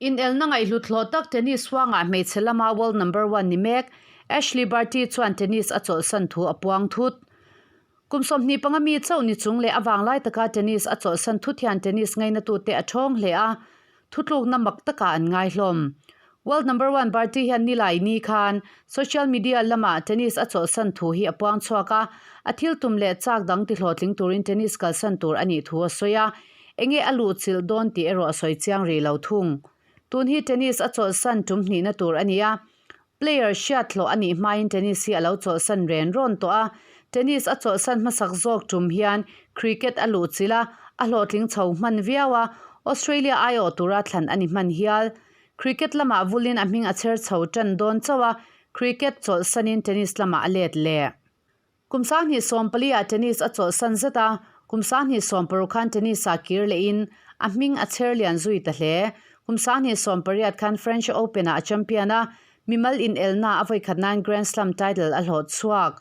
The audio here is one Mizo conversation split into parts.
Inelna ngaihhlut hlawh tak tennis huangah hmeichhe lama world number one ni mek Ashleigh Barty chuan tennis a chawlhsan thu a puang thut. Kum 25 mi chauh ni chung leh a vanglai taka tennis a chawlhsan thut hian tennis ngainatute a ṭhawng hle a, thutlukna mak takah an ngai hlawm. World number one Barty hian nilai ni khan social media lamah tennis a chawlhsan thu hi a puang chhuak a, a thil tum leh chak dang tihlawhtling turin tennis kalsan tur a nih thu a sawi a, enge a luhchilh dawn tih erawh a sawi chiang rih lo thung. Tun hi tennis a chawlhsan tum hnihna tur a ni a, player hriat hlawh a nih hmain tennis hi a lo chawlhsan ren rawn tawh a, tennis a chawlhsan hmasak zawk tum hian cricket a luhchilh a, a hlawhtling chho hman viau a, Australia aiawh tura thlan a ni hman hial. Cricket lamah vulin a hming a chher chho tan dawn chauh a, cricket chawlhsanin tennis lamah a let leh. Kum 2014 ah tennis a chawlhsan zet a, kum 2016 khan tennis ah kir lehin a hming a chher lian zui ta hle. Kum 2018 khan French Open ah a champion a, mimal inelna a vawikhat nan Grand Slam title a hlawh chhuak.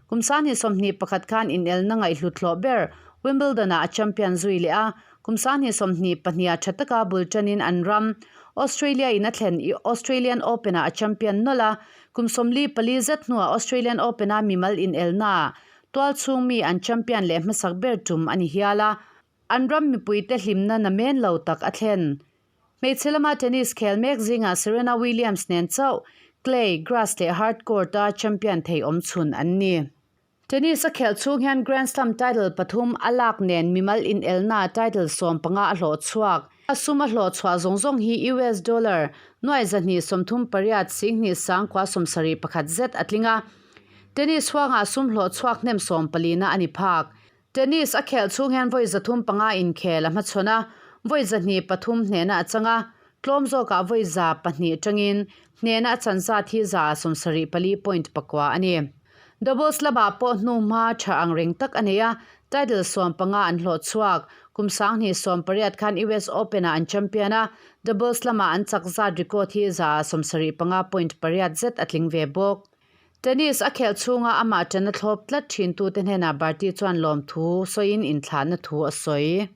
Kum 2021 khan inelna ngaihhlut hlawh ber Wimbledon ah a champion zui leh a, kum 2022 ah tha taka bul tanin an ram Australia in a thlen Australian Open ah a champion nawlh a, Kum 44 zet hnuah Australian Open-a mimal inelnaah tualchhung mi an champion leh hmasak ber tum a ni hial a, an ram mipuite hlimna namen lo tak a thlen. Hmeichhe lama tennis khel mek zingah Serena Williams nen chauh clay, grass leh hard court-a champion thei awm chhun an ni. Tennis a khelh chhung hian Grand Slam title pathum a lak nen mimal inelna title 15 a hlawh chhuak. A sum a hlawh chhuah zawng zawng hi US dollar nuai 238 singhnih sangkua 71 zet a tling a. Tennis huangah sum hlawh chhuak hnem 14 na a ni phak. Tennis a khelh chhung hian vawi 305 inkhel a hmachhawn a, vawi 203 hnehna a chang a, tlawm zawkah vawi 2 tangin hnehna a chan zat hi 74.9 a ni. Doubles lamah pawh hnuhma tha ang reng tak a nei a, title 15 an hlawh chhuak. Kum 2018 khan US Open-ah an champion a, doubles lamah an chak zat record hi 75.8 zet a tling ve bawk. Tennis a khelh chhunga amah ṭana thlawp tlat ṭhintute hnenah Barty chuan lawmthu sawiin inthlahna thu a sawi.